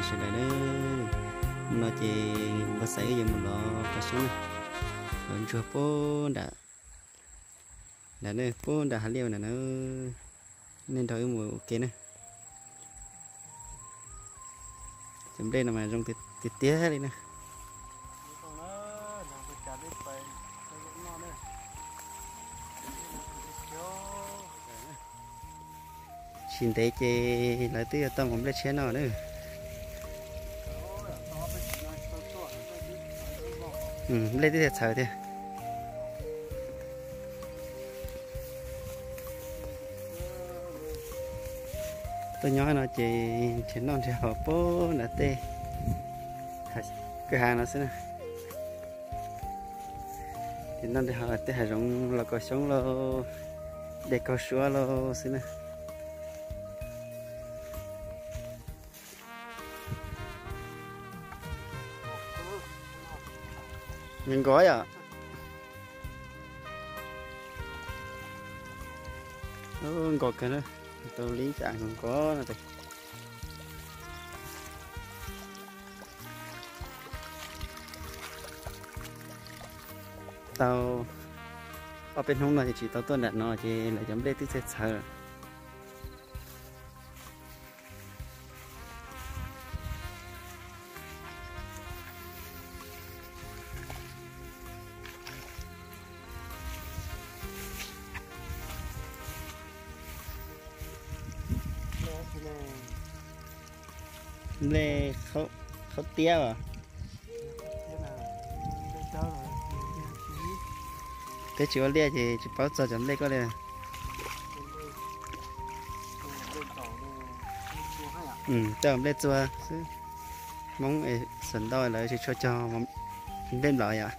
Sawv daws na, no ces npawg Xaiv wb yuav mus lov qos xyoob na, lov ntsuag puag nram, nram na, puag nram hav liaj nram na, nej nrog wb mus ua ke na. Cov nplej no mas zoo tiag tiag li na. Tsis ntev ces lawv twb yuav tau mus nplej tshiab noj na. Nplej twb txhawv thiab. Tuaj nyob no ces nrhiav noj nrhiav haus puag nram tej kwj ha no xwb na. Nrhiav noj nrhiav haus tej hav zoov, los kaus xyoob lauj, de kaus suab lauj xwb na. Nws nkov yom. Nkov kawg na, tau li cas nkov no. Tau ob peb hnub no ces tsis tau tuaj nram no ces lawv cov nplej twb txhawv txhawv lawm. Nplej khaub tiab as. Peb tsis ua liaj ces tsis paub txog cov nplej koj li. Tej nplej txua xwb. Hmoob es xam ntau lawv tsis tshua cog nplej nplaum yom.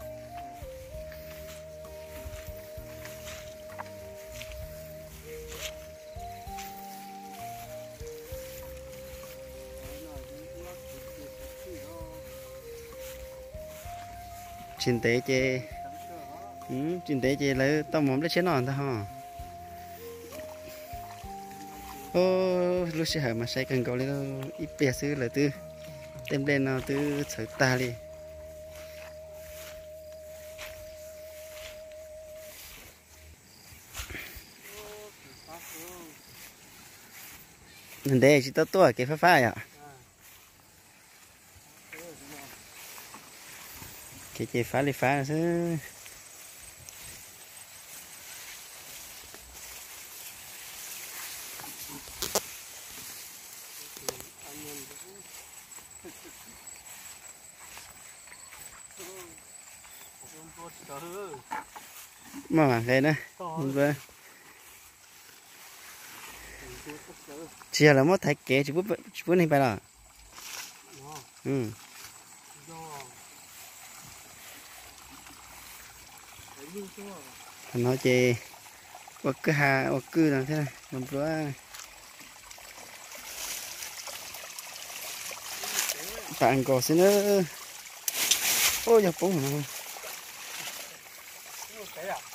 Tsis ntev ces, tsis ntev ces lawv tau mus nplej tshiab noj ntag ho. Lub sij hawm mas sai kawg nkaus li, ib pliag xwb lawv twb, tej nplej no twb txhawv tag li. Ntev tsis tau tuaj kev fab fab yom. Kev ces fab li fab xwb. Maj mam nqe na. Tsis yog lawv muab thaiv kev tsis pub neeg pais los? Thaum no ces ua kwj ha ua kwj no thiab no npluab. Pam nkaus xwb na. Ub, yog poob no.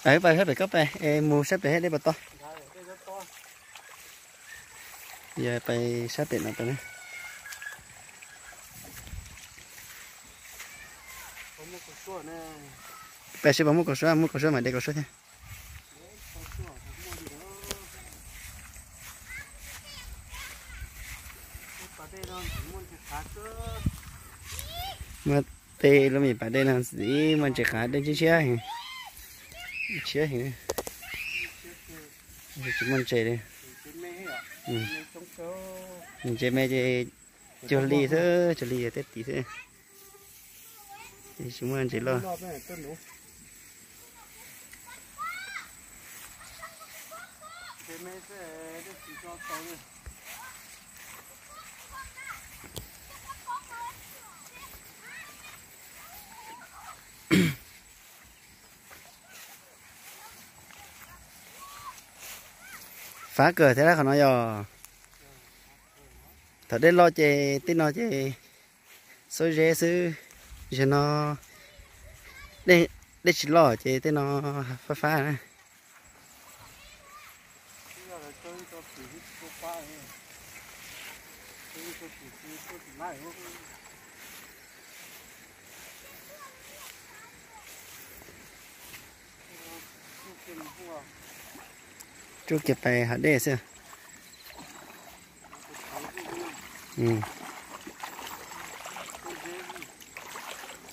Pais sab pem koj pais es mus sab pem dej puas tau? Yog pais sab pem no pais na. Pais seb puas muaj kaus suab, muaj kaus suab mas de kaus suab thiab. Muaj tej lub me pas dej no ntxiv muaj ntses qav dej tshiab tshiab heev, tshiab heev, tsis muaj ntses li. Ntses me ces cuag li xwb, cuag li yog tej tim xwb, tsis muaj ntses loj. Fab kawg thiab qhov no yog. Thaum dej loj ces tej no ces xub zeb xwb, zaum no dej tsis loj ces tej no fab fab na. Tsuj kiag pais hav dej xwb.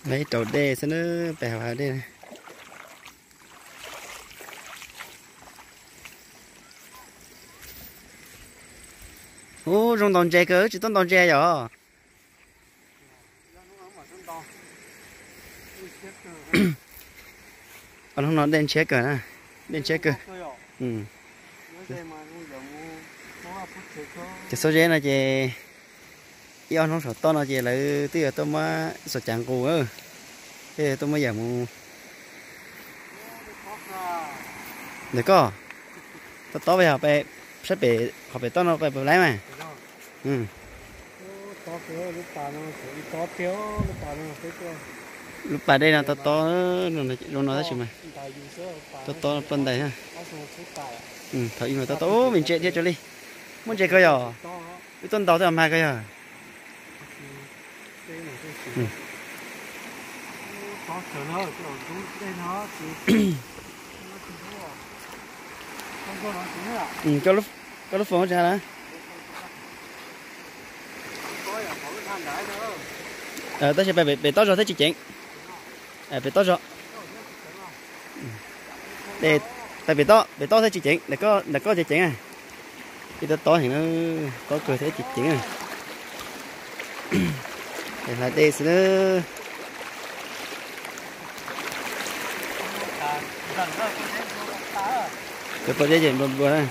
Lawv raus dej xwb na, pais hav dej. Ub, zoo ntaus ntses kawg, tsis tuaj ntaus ntses yom? Hnub no dej ntshiab kawg na, dej ntshiab kawg. Ces xuab zeb no ces ib ob hnub saum toj no ces lawv twb yuav tuaj muab xom cav nqus, twb yuav tuaj muab yam mus. Ntawm koj, tob tob yog saib pem qhov pem toj no pais puas laib mas. Lub pas dej no tob tob, zoo no tab sis mas tob tob ploj ntais. Thaum ub mas tob tob, ub, me ntses dhia tsaws li. Muaj ntses kawg yog? Wb tuaj ntaus twb mag kawg yog. Koj lub foos tsis hais na. Tab sis pem toj zog thiab tsis ceev. Pem toj zog. Pem toj, pem toj thiab tsis ceev, ntawm koj ces ceev. Ib tob tob heev na, tob kawg thiab tsis ceev. Pem hla dej xwb na. Cov pob zeb ces nplua nplua na.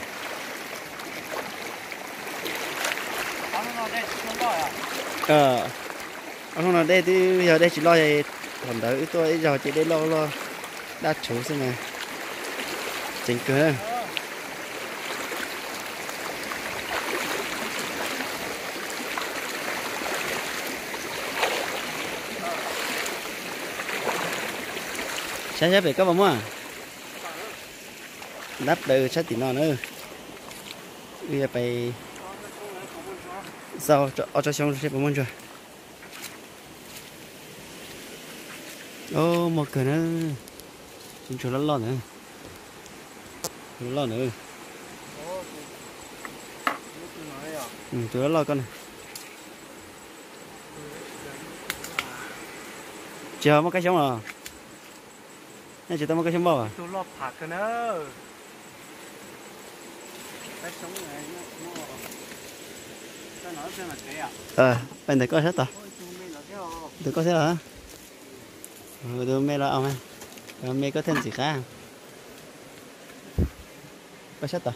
Ob hnub no dej twb yog dej tsis loj, thaum ntawd wb tuaj ib zaug ces dej loj loj dab tshuv xwb mas ceev kawg. Saib saib pem koj puas muaj. Dab plaws sab tim no na. Wb yuav pais xauj ob tsob xyoob seb puas muaj ntsuag. Muaj kawg na. Ntsuag loj loj ntawd. Loj ntawd. Tus loj loj koj na. Tsis muaj kab xyoob los? Nej tsis tau muaj kab xyoob npauj? Pais ntawm koj sab tod. Tus koj thiab los? Tus me los, me koj thiaj ntxim qab. Koj sab tod.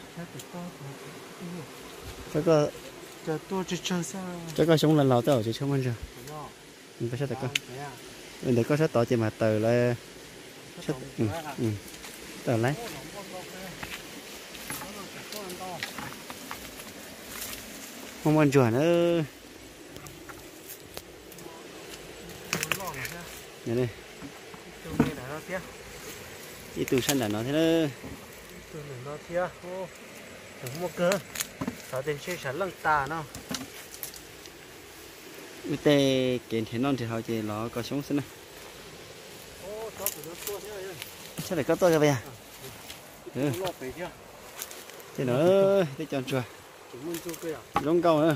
Cov koj xyoob los laus tej zaum tsis tshua muaj ntsuag. Koj sab tod koj. Ntawm koj sab tod ces mas taws lawm. Taws lawm. Muaj muaj ntsuag na. Ib tug sab nram no thiab na. Muaj kawg, xav tias ntshe sam leej tas no. Wb tej kev nrhiav noj nrhiav haus ces los koj xyoob xwb na. Sab ntawm koj tuaj kawg pas yas. Tej no, tej cov ntsuag zoo nkauj na.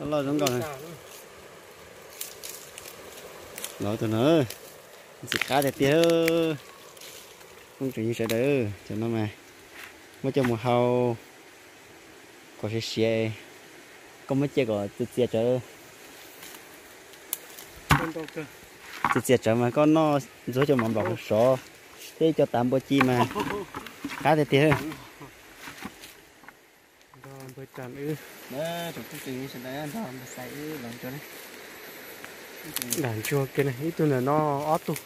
Loj loj zoo nkauj na. Los tus no ntxim qab tiag tiag. Phooj ywg sawv daws, cov no mas muab coj mus hau kom siav siav, koj muab cia kom txias txias tsawv. Txias txias tsawv mas koj noj ntxuav cov mov nplaum sov thiab cov tav npua ci mas qab tiag tiag. Nram ntsuag kiag ne, ib tug ntawm no ob tug,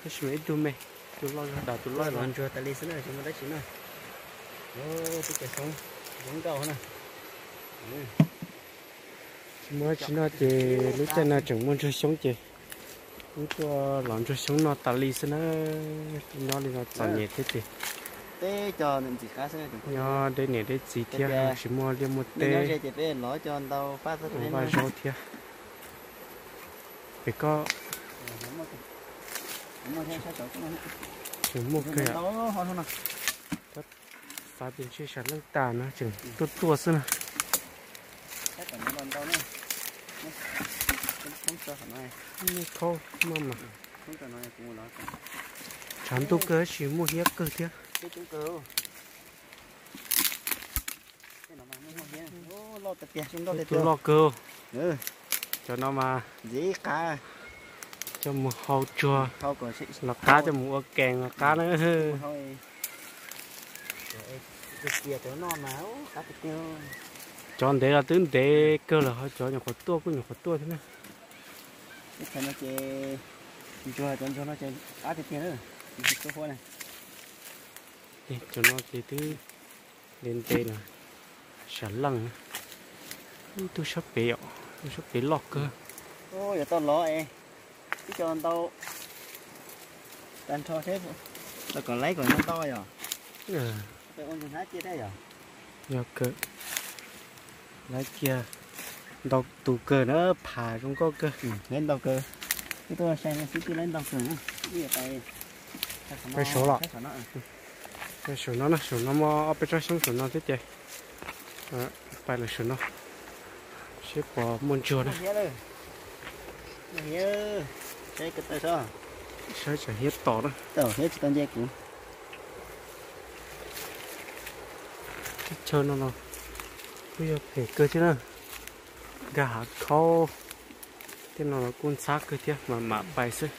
tab sis mas ib tug me, tus loj zog dam tus loj los ntsuag tas li xwb na, tsis muaj dab tsi na. Teb chaws xyoob zoo nkauj na. Tsis muaj dab tsi noj ces lub caij no tseem muaj ntsuag xyoob ces wb tuaj los ntsuag xyoob noj tas li xwb na. Nyob li no txom nyem thiab ces Peb cov ntxim qab xwb. Nyob deb niam deb txiv thiab tsis muaj liaj muaj teb, vaj zaub thiab. Pem koj tseem muaj kawg. Xav tias ntshe sam leej tas no tseem tuaj tuaj xwb na. Khaub maj mas. Tshav ntuj kawg tab sis muaj hiab kawg thiab. Ib tug loj kawg. Cov no mas coj mus hau tsuag los qab, coj mus ua kees los qab na. Cov ntev los twb ntev kawg lawm, ho cov nyuam qhuav tuaj kuj nyuam qhuav tuaj thiab na. Cov no ces twb ntev ntev na, sam leej. Ib tug sab pem, tus sab pem loj kawg. Yuav tau lov es ib co ntau tag nrho seb los kom laib kom ntau yom. Ua ntsis hnab cia thiab yom. Yog kawg, laib cia ntau tus kawg na, pham zoo nkauj kawg. Laib ntau kawg, ib tug sai xwb twb laib ntau kawg na. Peb saud los. Saum no na, saum no muaj ob peb tsob xyoob saum no thiab ces pais lawm saum no seb puas muaj ntsuag na. Saib tsam hiab tom na. Teb chaws no los kuj yog phem kawg thiab na, nkag hav khaub. Tej no los kuj ntxhab kawg thiab, mam mam pais xwb.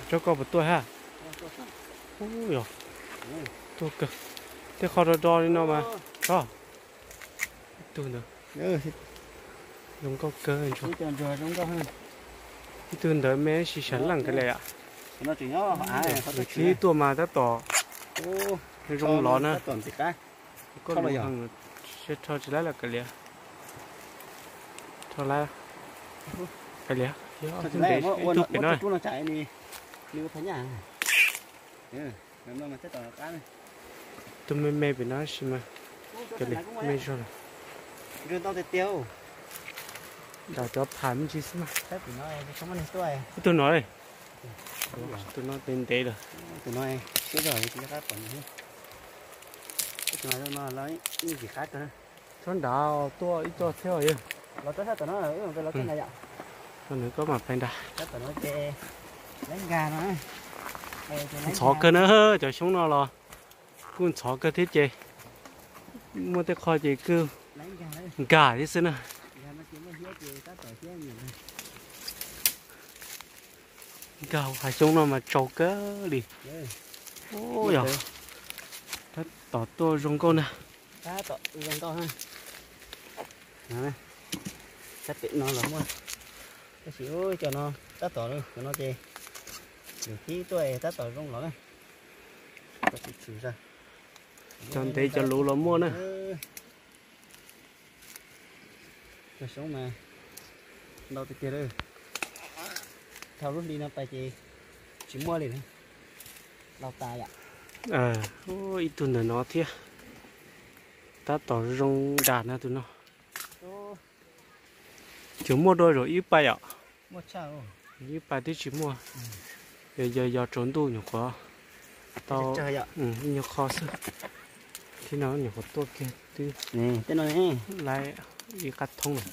Tsob koj puas tuaj hab? Ub yog, tuaj kawg. Tej qho do do li no mas tsob. Ib tug ntawd zoo nkauj kawg. Ib tug ntawd me sis sam leej kav liam. Nws tib tuaj mas tab tom zoo los na. Koj lus heev, rho tsis laib lawm kav liam. Rho laib, kav liam, ib tug pem no. Tus me me pem no sis mas, kav liam me zog lawm. Ntam cov pham me ntsis xwb mas. Ib tug no, tus no ntev ntev lawm. Tsob nrad tuaj ib co thiab os. Nws koj mam pais nrad. Ntxhov kawg na, cov xyoob no los kuj ntxhov kawg thiab ces muaj tej qho ces kuj nkag thiab xwb na. Nkag hav xyoob no mas tsaus kawg li. Ub yog, tab tom tuaj zoo nkauj na. Sab pem no los muaj, tab sis cov no tab tom, cov no ces nws tib tuaj tab tom zoo los na. Cov ntev cov luv los muaj na. Cov xyoob mas ntau tiag tiag li. Dhau lub hli no pais ces tsis muaj li, lau tas yom. Ib tug ntawm no thiab, tab tom zoo nrad na tus no. Tseem muaj dua zaum ib pais yom. Ib pais twb tsis muaj. Yog, yog tsaus ntuj nyuam qhuav tau ib nyuag qho xwb. Thib no nyuam qhuav tuaj kiag twb laib ib qab thoob lawm.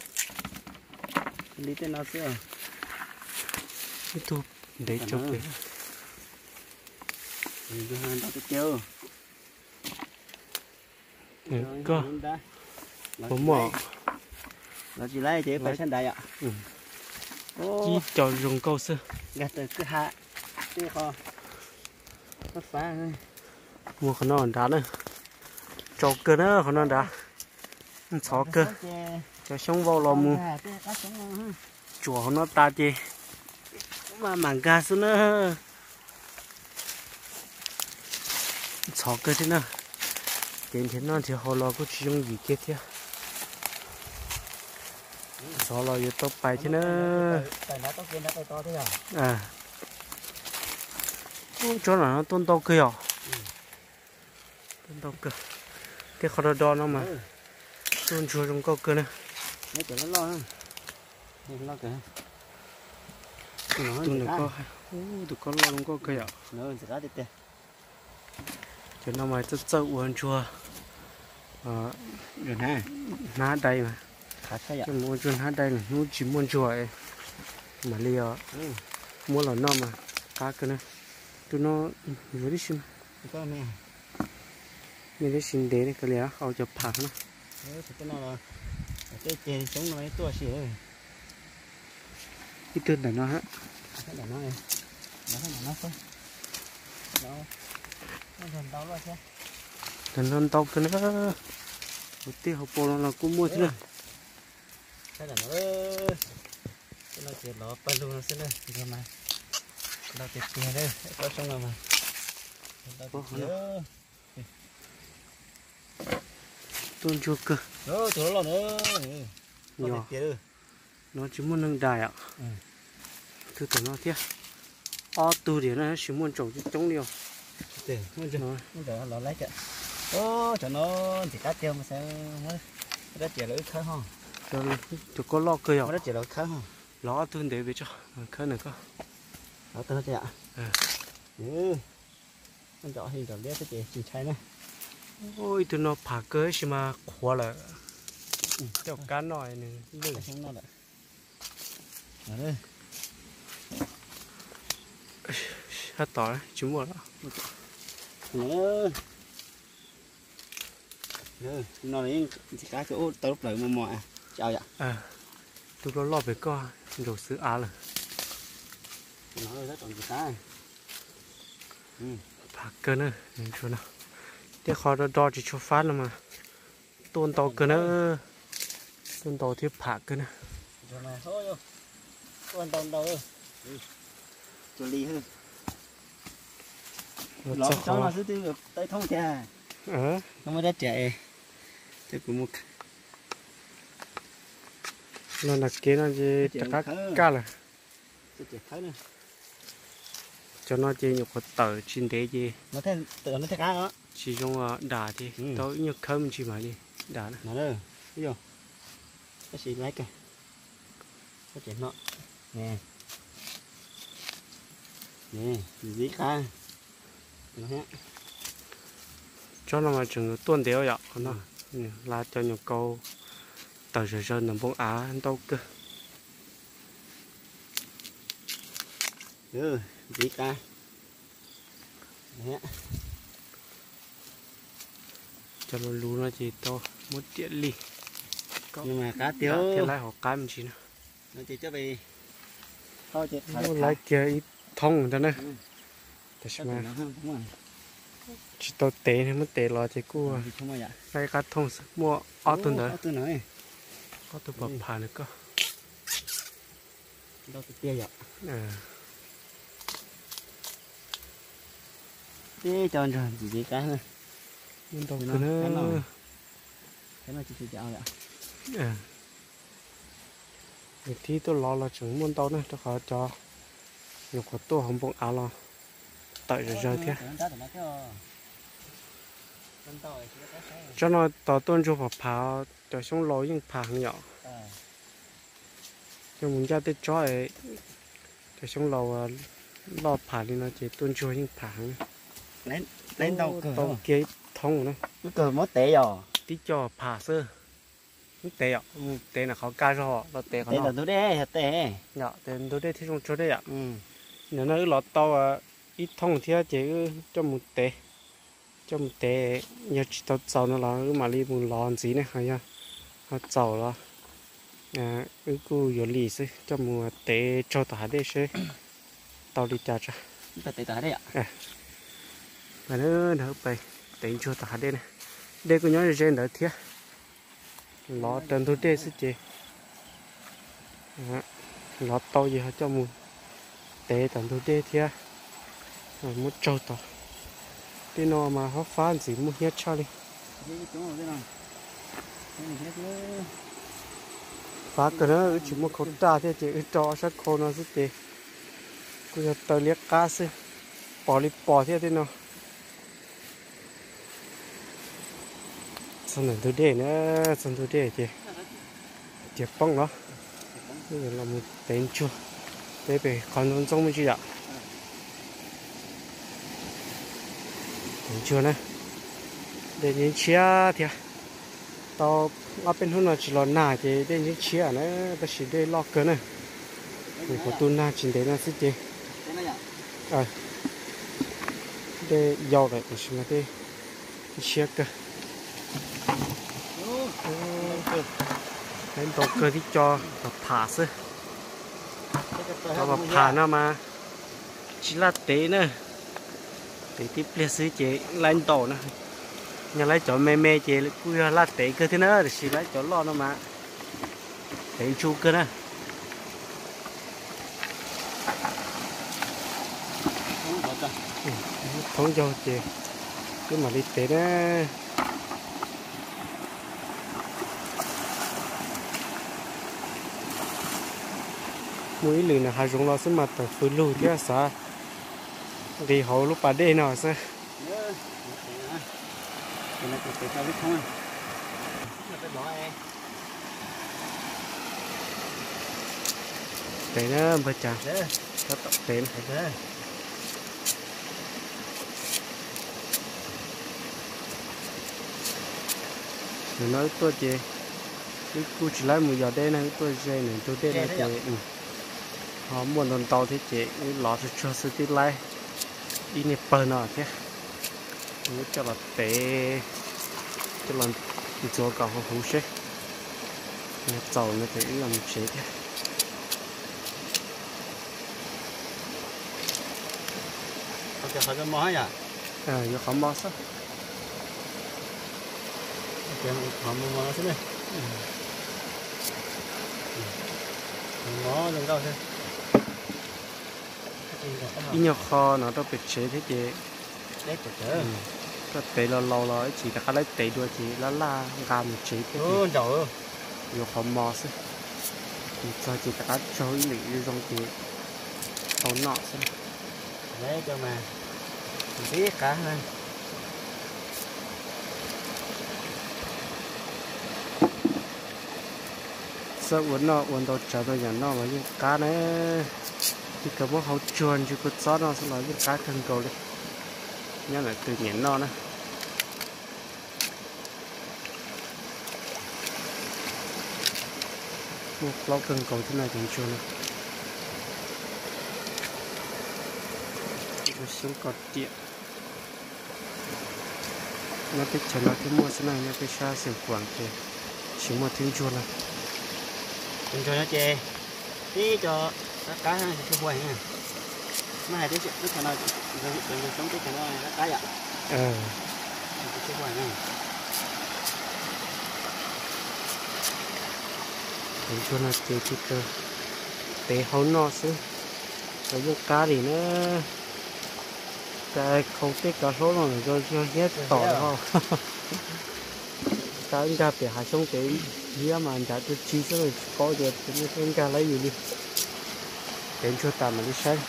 Ib tug ntev tsaus pem. Koj puas muaj? Cib co zoo nkauj xwb. Muaj qhov no nrad na. Tsaus kawg na qhov no nrad. Ntxhov kawg. Cov xyoob vau los mus tsuam hauv no tas ces maj mam nkag xwb na. Ntxhov kawg thiab na. Ces nrhiav noj nrhiav haus los kuj tsis yooj yim kiag thiab. Ntxhov los yuav tau pais thiab na. Tsob no tuaj ntau kawg yom. Ntau kawg. Tej qhov do do no mas tuaj ntsuag zoo nkauj kawg na. Tus ntawm ko, tus ko loj zoo nkauj kawg yom. Cov no mas txawj txawj ua ntsuag hnab dai mas. Coj mus ua ntsuag hnab dai lwm hnub tsis muaj ntsuag mam li muab los noj mas qab kawg na. Tus no yuav tib si mas. Me tib si ntev li kav liam au cov pham na. Ib tug ntawm no. Ntawm no ntau kawg na. Hauv tij hauv paus no los kuj muaj thiab na. Tej no ces lov pawg lug no xwb na, ntsuag mas ntau tiag tiag, qab xyoob no mas ntau tiag tiag. Tuaj ntsuag kawg. Tus loj loj na. Yog, no tsis muaj neeg dai os. Tus tom no thiab. Ob tug diam na, tsis muaj ntsaum coob coob li os. Cov no ntxim qab tiag mas, dab tsi los wb khawb ho. Cov ko loj kawg yom. Dab tsi los khawb ho. Los ob tug ntev pes tsawg khawb nws ko. Ib tug no pham kawg tab sis mas qhuav lawm. Coj kab noj nws lwj. Sab tod tsis muaj lawm. No ntxim qab, tau lub plawv mos mos tsis au yom. Tus loj loj pem koj ntsaum xwb av lawm. Pham kawg na, no. Tej qhov do do tsis tshua fab no mas tuaj ntau kawg na. Tuaj ntau thiab pham kawg na. Los nram kev no ces rov qab kaj lawm. Cov no ces nyuam qhuav tawm tsis ntev ces tsis zoo dam ces tau ib nyuag khawb me ntsis mam li dam na. Tsob no mas tseem tuaj ntev yom, qhov no hla cov nyuam kaus tawm zawg zawg ntawm npoo av ntau kawg. Cov lus lus no ces tau muab riam li kom thiaj laib hauv qab me ntsis na. Muab laib kiag ib thooj ntag na. Tab sis mas tsis tau tev, muab tev los ces kuj laib qab thooj xwb. Muaj ob tug ntawd, ob tug pom pham ntawd ko. Teb cov ntsuag ntxim qab na. Muaj ntau kawg na. Nws thib tuaj lov los tseem muaj ntau na, rau qhov cov nyuam qhuav tuaj hauv npoo av los tawm zawg zawg thiab. Tsob no tos tuaj ntsuag pham pham, cov xyoob laus yeej pham heev yom. Coj mus ncaj tej tsob, cov xyoob laus loj pham li no ces tuaj ntsuag yeej pham heev. Tau kiag ib thoob na. Tib co pham xwb. Tev yom, tev na qhov kaj zog los tev qhov no. Yom, tev ntug dej thiaj zoo tsuag dej yom. Nim no wb lov tau ib thooj thiab ces wb coj mus tev. Coj mus tev, yog tsis tau txaus no los wb mam li mus lov ntxiv ne, ho yog ho txaus los wb kuj yuav li xwb, coj mus tev tsaug tom hav dej seb tau li cas tso. Tev ntsuag tom hav dej na, dej kuj nyob ze ze ntawd thiab. Lov raws ntug dej xwb ces lov tau ces ho coj mus tev tom ntug dej thiab. Muab tsaug tod. Tej no mas fab fab ntxiv muaj hiab tshaj li. Fab kawg na, wb tsis muaj khau raj thiab ces wb rau ob sab khau no xwb ces kuj yog taw liab qab xwb. Pos li pos thiab tej no. Txog ntawm ntug dej na, txog ntug dej ces tias poob los, los mus tev ntsuag, tev pem qhov ntoo ntxoob me ntsis yom. Tev ntsuag na, dej ntshiab thiab. Tau ob peb hnub no tsis los nag ces dej ntshiab ntshiab na, tab sis dej loj kawg na. Nws kuv tu nag tsis ntev no xwb ces dej yau lawm tiam sis mas dej ntshiab kawg. Laib ntau kawg, tib co los pham xwb. Cov los pham no mas tsis laj tev na, tev tib pliag xwb ces laib ntau na. Yog laib cov me me ces kuj yog laj tev kawg thiab na, tiam sis laib cov loj no mas tev ntsuj kawg na. Thoob yau ces wb mam li tev na. Muaj ib lwm nws hav zoov los xwb mas tawm fws lug thiab xav nqis hauv lub pas dej no xwb. Tev na npawg Cas, tab tom tev na. Nim no wb tuaj ces wb kuj tsis laib mus yos dej na, wb tuaj ze ntug dej no ces ho muaj ntau ntau thiab ces wb lov tsuag tsuag xwb, twb laib ib niag pawg no thiab. Wb coj los tev, coj los ntxuav kom huv huv seb, yog txaus no ces wb los mus tsev thiab. Yuav qhov mos xwb. Ib nyuag qho no rau pem tsev thiab ces koj tev los laus los ib chim rov qab laib tev dua ces laj laj nqa mus tsev thiab. Yuav qhov mos xwb, mus txog ces rov qab tsaug ib lwm zoo ces tau noj xwb. Txawj ua noj ua ntau tsav ntau yam noj los yeej qab na. Tib kaus mab hauv tsuag ntsw kua txob no xwb los yeej qab kawg nkaus li. Nyob ntawm tus nyiam noj na. Muaj plaub kawg nkaus thiab na cov ntsuag no. Ntsuag xyoob kos riam. Nyob teb chaws no thiaj muaj xwb na, nyob peb sab Xeev Khuam ces tsis muaj thwb ntsuag no. Cov ntsuag no ces tib co qab qab tsis tshua huaj heev. Mas hais teb chaws no, cov ntsuag xyoob teb chaws no qab qab yom. Tsis tshua huaj heev. Cov ntsuag no ces tib co tev hau noj xwb, los yeej qab li na. Kav khau tej kav hlaub no zoo zoo hiab tom ho. Kav nkag pem hav xyoob ces hiab mas ncav tuaj tsi xwb, tsis paub tias tus muaj xyoob nkag laib yus li. Tev ntsuag tas mam li saib.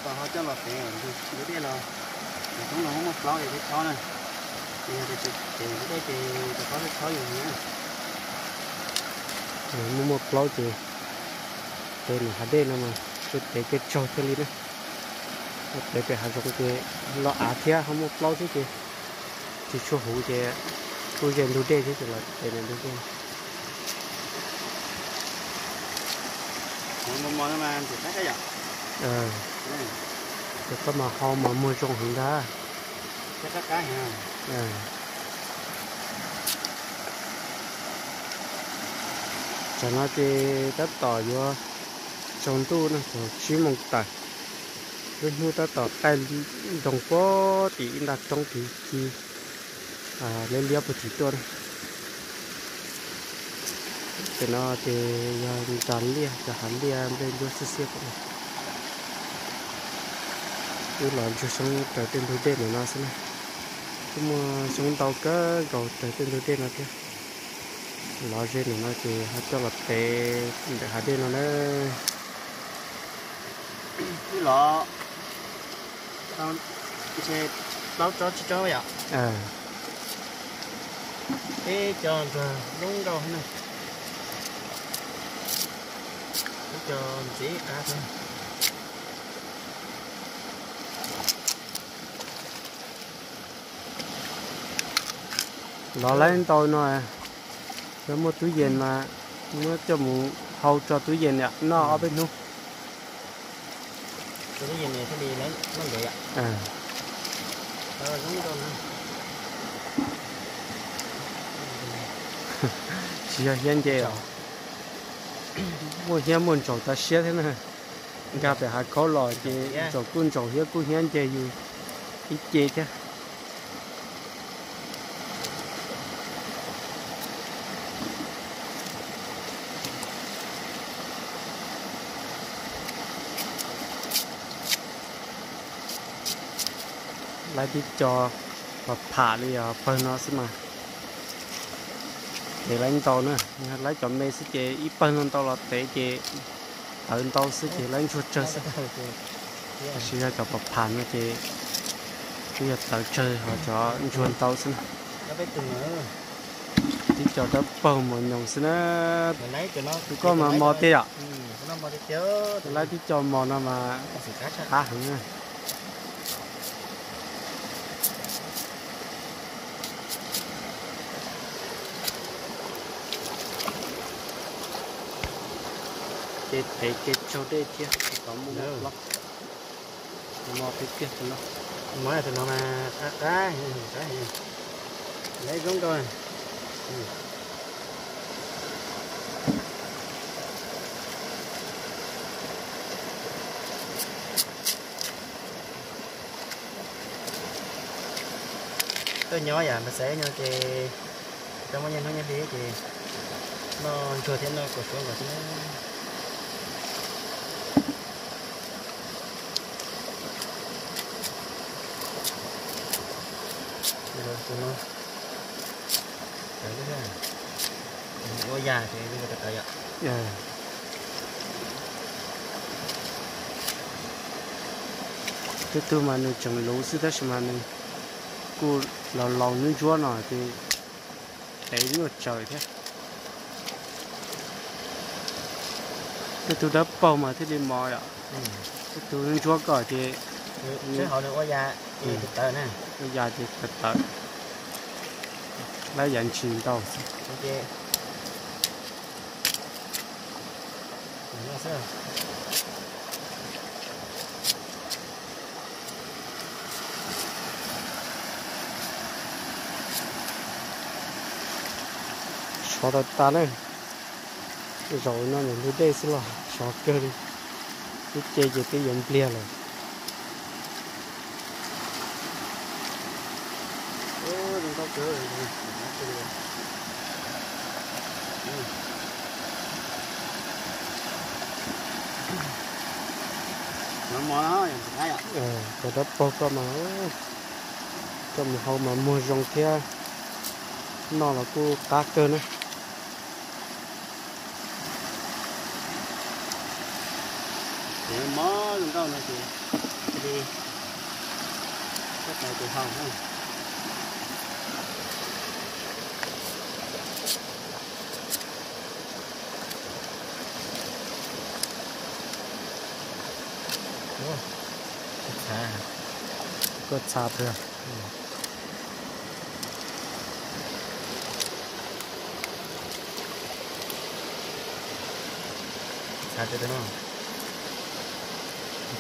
Tos ho coj los tev ntug dej los, cov xyoob no muaj plaub ces thiaj chob na. Ces yog tias tsis tev ntug dej ces cov plaub thiaj chob yus na. Muaj muaj plaub ces tev ntawm hav dej no mas thiaj tev kiag tsaug thiaj li na. Tev pem hav zoov ces los av thiab ho muaj plaub thiab ces tsis tshua huv ces kuj ze ntug dej thiab ces los tev ntawm ntug dej. Cov koj mas ho mas muag zoo heev ntag. Tsam no ces tab tom yuav tsaus ntuj no, thaum tsib moos tawm, lub hnub tab tom qaij nroos puag tim ib nta roob tid ci liab liab puag tim tuaj na. Cov no ces yog nras liaj, cov hav liaj nplej ncuab xiab xiab. Wb los ntsuag xyoob raws tej ntug dej ntawm no xwb na. Kuj muaj xyoob ntau kawg nkaus raws tej ntug dej no thiab. Lov ze ntawm no ces ho coj los tev ntawm hav dej no na. Wb los Ntshe plaub tsob tsib tsob yom. Peb cov ntsuag zoo nkauj na. Peb cov ntxiv qab xwb. Los laib ntau no, yog muaj tub yees mas muab coj mus hau tso tub yees yom, noj ob peb hnub. Tsis yog hiab nce os, muaj hiab muaj ntsaum tas siab thiab na. Nkag pem hav khaub los ces ntsaum kuj ntsaum hiab kuj hiab nce yus ib ce thiab. Laib tib co pham pham li os, pawg no xwb mas. Tev laib ntau na, laib cov me xwb ces ib pawg no ntau los tev ces tawv ntau xwb ces laib ntsuag tsawg xwb. Tab sis yog cov pham pham no ces twb yog tawv tsawg ho cov ntsuag ntau xwb na. Tib co dawb paug mos nyoos xwb na. Tus koj mas mos tiag yom. Laib tib co mos no mas qab heev na. Ces tev ces tsaug dej thiab tsis tau muaj hlob. Tus no tiag tiag tus no. Tus no mas qab qab, qab, lawv zoo nkauj. Tuaj nyob yam mas xav nyob ces tau muaj nyiaj hnub nyiaj hli ces noj ntsuag thiab noj kaus suab nkaus xwb. Tus no tawv thiab, ua yam ces zoo nkaus tawv yom. Tej tug mas nws tseem luv xwb tab sis mas nws kuj laus laus ntsuab ntsuab no ces tev nyuaj tsawv thiab. Tej tug dawb paug mas thiaj li mos yom. Tej tug ntsuab kom ces ua yam ces tawv tawv, laib yav ntshis ntau xwb. Sov tag tag na, zaum no ntawm ntug dej xwb los sov kawg li, twb ce ces twb yuav npliag lawm. Cov dawb paug koj mas, koj mus hau mas muag zoo thiab, noj los kuj qab kawg na. Ces mob zoo nkauj no ces cia li txhob tau tus hau na. Koj txhav pw. Txhav pw no.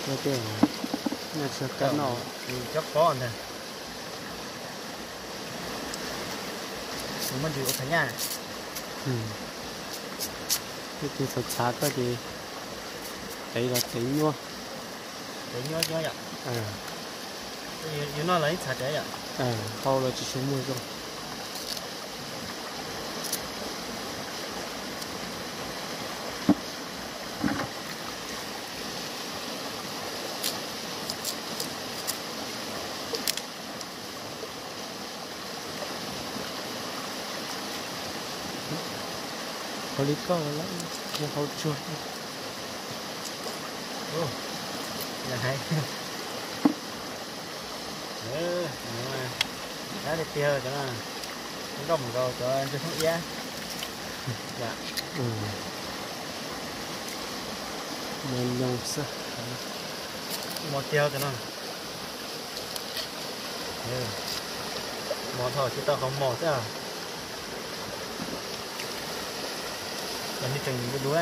Koj tej, noj tsis tau kab noj. Cov pob ntag. Muab ntws ua txhav nyaj. Tej tug txhav txhav koj ces tev los tev nyuaj. Tev nyuaj nyuaj yom. Yus noj los ib txhav tsev yom. Hau los tsis tshua muag zoo. Hau li koj lawm, hau tsuag. Dab tiag tiag cov no, nroj mus nkaus cov ntsuag thoob iab. Mos nyoos xwb. Mos tiag cov no. Mos dhau tsis tau qhov mos xwb. Cov no tseem duv duv.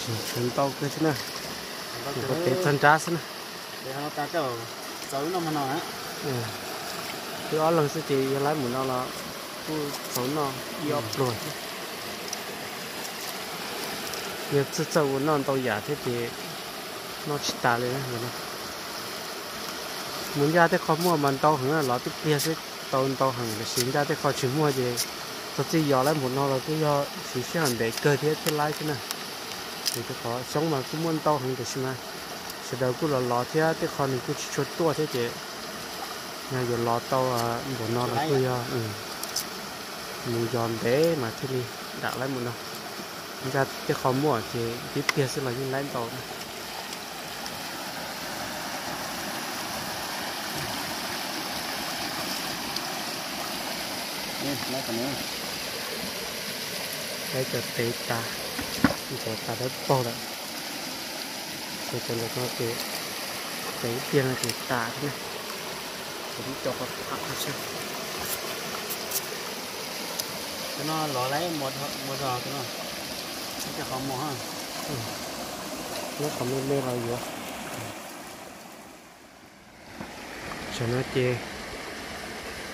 Tseem ntau kawg xwb na. Ua tev txog nrab xwb na. Wb ob leeg xwb ces yog laib mus no los kuj txaus noj ib ob pluag thiab. Yog txawj txawj ua noj ntau yam thiab ces noj tsis tas li na. Mus ncaj tej qho muaj mas ntau heev, lov tib pliag xwb tau ntau heev, tiam sis ncaj tej qho tsis muaj ces txog txij yos laib mus no los kuj yog siv sij hawm ntev kawg thiab thiaj laib thiab na. Ces rau qhov xyoob mas kuj muaj ntau heev tiam sis mas sawv daws kuj los lov thiab tej qho nws kuj tsis tshua tuaj thiab ces yog yuav lov tau npaum no los kuj yog mus yos ntev mas thiaj li dam laib mus no. Ncaj tej qho muaj ces tib pliag xwb los yeej laib ntau na. Laib cov tev tas, ntxuav tas dawb paug lawm. Cov ntawm no ces tev tiag no ces tas thiab na. Cov qhov phav qhov tshaj. Cov no lov laib mus zog cov no, cov qhov mos, muab qhov me me los yuav. Tsam no ces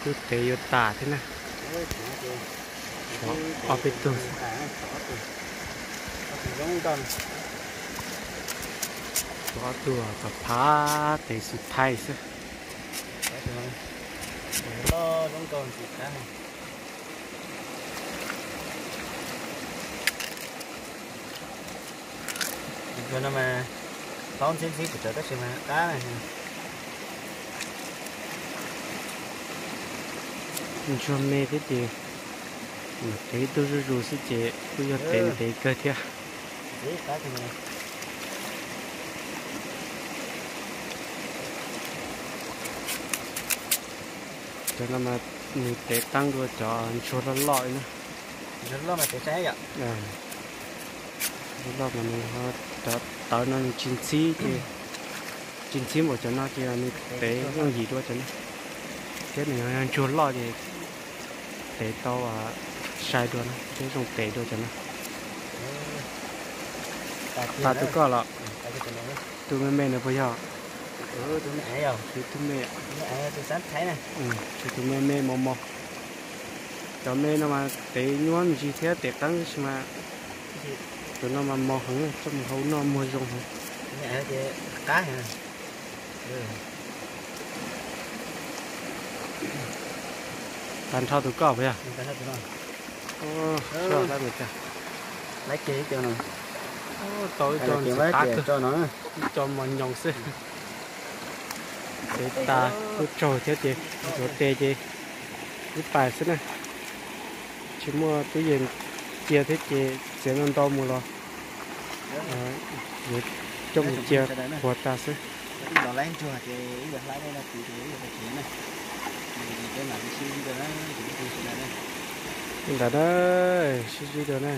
kuj tev yuav tas thiab na. Tshuav ob peb tug xwb. Tshuav ob tug tom phav tev xus thaij xwb. Ntsuag no mas plaub ntxhib ntxhib kuv cov tab sis mas qab na. Ntsuag me thiab ces tev ib tug zuj zus xwb ces kuj yog tev ntev kawg thiab. Cov no mas nws tev qeeb dua cov ntsuag loj loj na. Loj mas nws ho, cov tawv no nws tsis ntxhib ces, tsis ntxhib npaum cov no ces nws tev yooj yim dua cov no. Thiab nws yog ntsuag loj ces tev tau sai dua na, thiab zoo tev dua cov no. Pab tus koj los? Tus me me na puas yog? Tus me, tus me me mos mos. Cov me no mas tev nyuaj me ntsis thiab tev qeeb tab sis mas cov no mas mos heev, coj mus hau noj muag zoo heev. Tag nrho tus koj puas yog? Tau ib co ntxim qab kawg, ib co mos nyoos xwb. Tev tas kuj tsaug thiab ces ntxuav tes ces ib pais xwb na. Tsis muaj tub yees cia thiab ces txiav ntau ntau mus los yuav coj mus cia puag tas xwb. Li ntawd na, sib ntsib dua na.